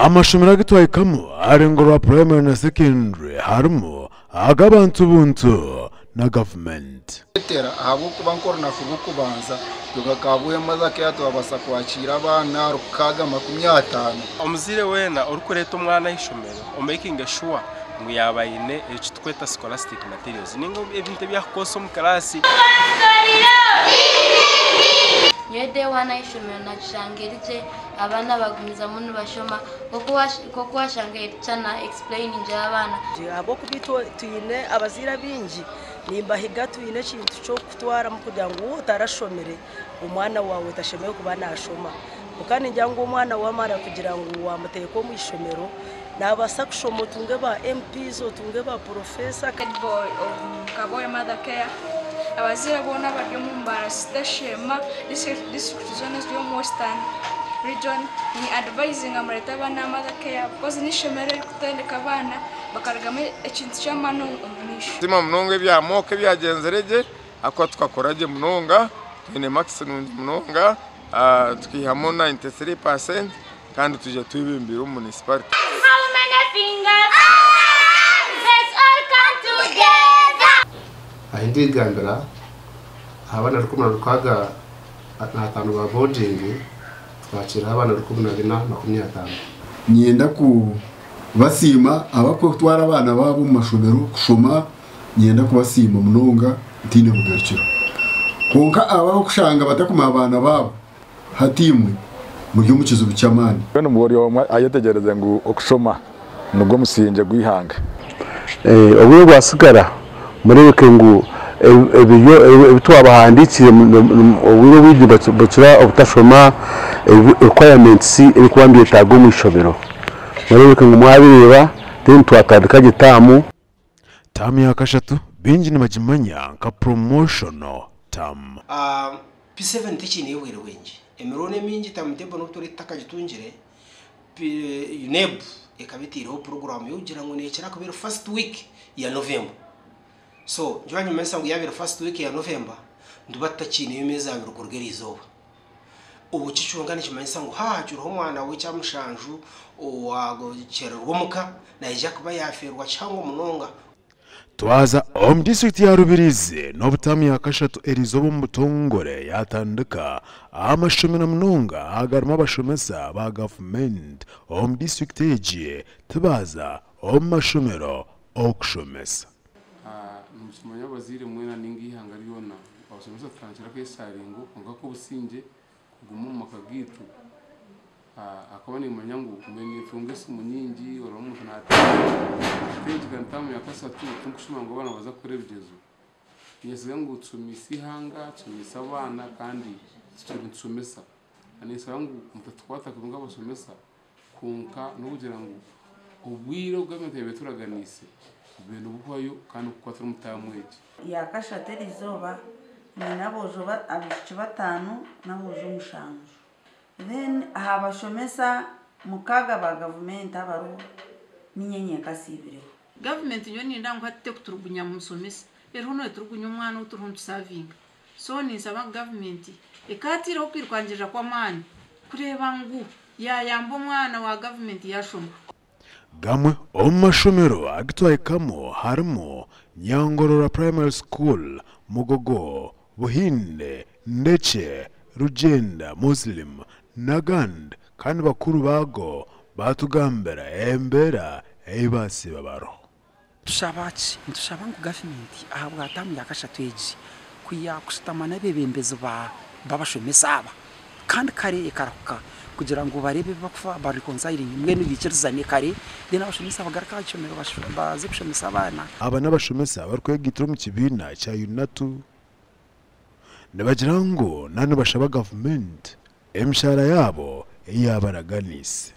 Amashomero agu twahikamu ahari Ngorwa Primary na Secondary harimu ag'abantu buntu na gavumenti. Etera ahabw'okuba nk'orunaku rw'okubanza twe nka Kabwohe Mother Care twabaasa kwakiira abaana 650. Omuzaire weena orikureeta omwana aha ishomero omekinge shuwa ngu yaaba aine eki turikweta scholastic materials ninga ebintu ebi arikukozesa omu kiraasi. Nyowe day one ah'eishomero nagishanga eri gye, abaana bagumizamu nibashoma nk'oku washanga teacher na explainingira abaana. Ahabw'okuba itwe twine abazaire abaingi nimbahiga twine ekintu ky'okutwaramu kugira ngu waaba otarashomire omwana waawe tashemereire kuba naashoma. Kwonka ningira ngu omwana waamara kugira ngu waamuteeka omu ishomero naabaasa kushoma otunge ba MPs otunge ba professor. Head boy of Kaboyo Mother Care, abazaire boona abari omu Mbarara City Sheema district zoona eziri omu Western region ni advisinga mureete abaana aha Mother Care because n'eishomero eririkutendeka abaana bakarugamu ekintu ky'amaani omu maisho. Nitusiima munonga ebya mock ebyagyenzire gye ahakuba tukakora gye munonga twine marks nungi munonga tukihamu 93% kandi twija twebembeire omu municipality. How many fingers? Let's all come together. Ahi ndigambira aha baana 165 ba boarding twakiiraho abaana 1450. Niinyenda kubasiima abarikutwara abaana baabo omu mashomero kushoma, niinyenda kubasiima munonga ntaine bugarukiro. Kwonka abo abarikushanga batakumanya abaana baabo, hati imwe muri omu kizibu ky'amaani. Mbwenu buri omwe ayetegyereze ngu okushoma nigwo musingye gw'eihanga. Obwire obwasigara murebeke ngu ebiryo ebi twabahandiikire obwire obwingi nibakira obutashoma requirements ebirikuba nibyetaaga omu ishomero. Murebeke ngu mwabireeba then twatandika gye taamu. Taamu ya kashatu baingi nibagimanya nka Promotional Term. P7 tekiine obwire bwingi. Emirundi emingi timetable n'obu turi tutakagitungire, UNEB ekaba etaireho puroguraamu y'okugira ngu neekira kuba eri first week ya November. So nikyo nikimanyisa ngu yaaba eri first week ya November, nituba tutakiineyo meezi abiri kuruga eriizooba. Obu ki kyonka nikimanyisa ngu haaba hakiriho omwana w'ekyamushanju owaakyererwa omuka, naija kuba yaafeerwa kihango munonga. Twaza omu disiturikiti ya Rubirizi n'obu taamu ya kashatu eriizooba omu butongore yaatandika, amashomero munonga agarimu abashomesa ba gavumenti omu disiturikiti egi tibaaza omu mashomero okushomesa. Nimukimanya abazaire mwena ninga eihanga ryona, abashomesa tutandikire akesharingo kwonka k'obusingye kuguma omu maka gaitu. Ahakuba nimanya ngu mbwenu nintunga esimu nyingi oraba omuntu nateera hati taamu ya kashatu tinkushuma ngu abaana nibaza kukora ebigyezo. Ninyesiga ngu tushomeise eihanga, tushomeise abaana kandi tukiri nitushomesa. Ninshaba ngu mutatukwata kubi nk'abashomesa kwonka n'okugira ngu obwire obu gavumenti yaabaire eturaganiise bube nibuhwayo kandi kukwatira omu taamu egi. Ya kashatu erizooba nyine aboojo abaishiki bataano n'aboojo mushanju. Then aha bashomesa mukaaga ba gavumenti abariho niinye nyenka asiibireho. Gavumenti nyowe niinyenda ngu hati tekuturugunya mushomesa eriho neturugunya omwana ou turiho nitusavinga so ninsaba ngu gavumenti ekaatiireho okwirukangirira kw'amaani kureeba ngu yaayamba omwana wa gavumenti yaashoma. Gamwe omu mashomero agu twahikamu harimu Nyangorora Primary School, Mugogo, Buhinde, Ndekye, Rugyenda Muslim n'agandi kandi bakuru baago baatugambira embeera ei basiiba bariho. Nitushaba ki? Nitushaba ngu gavumenti ahabwa taamu ya kashatu egi ku yaakushutama n'abeebembezi b'abashomesa aba kandi kare ekarahuka kugira ngu bareebe ebi barikufa ba reconciling mbwenu baikirizane kare then abashomesa bagaruke aha ishomero baze kushomesa abaana. Aba n'abashomesa abarikwegaitira omu kibiina kya UNATU nibagira ngu na nibashaba gavumenti emishahara yaabo ei yaabaraganiise.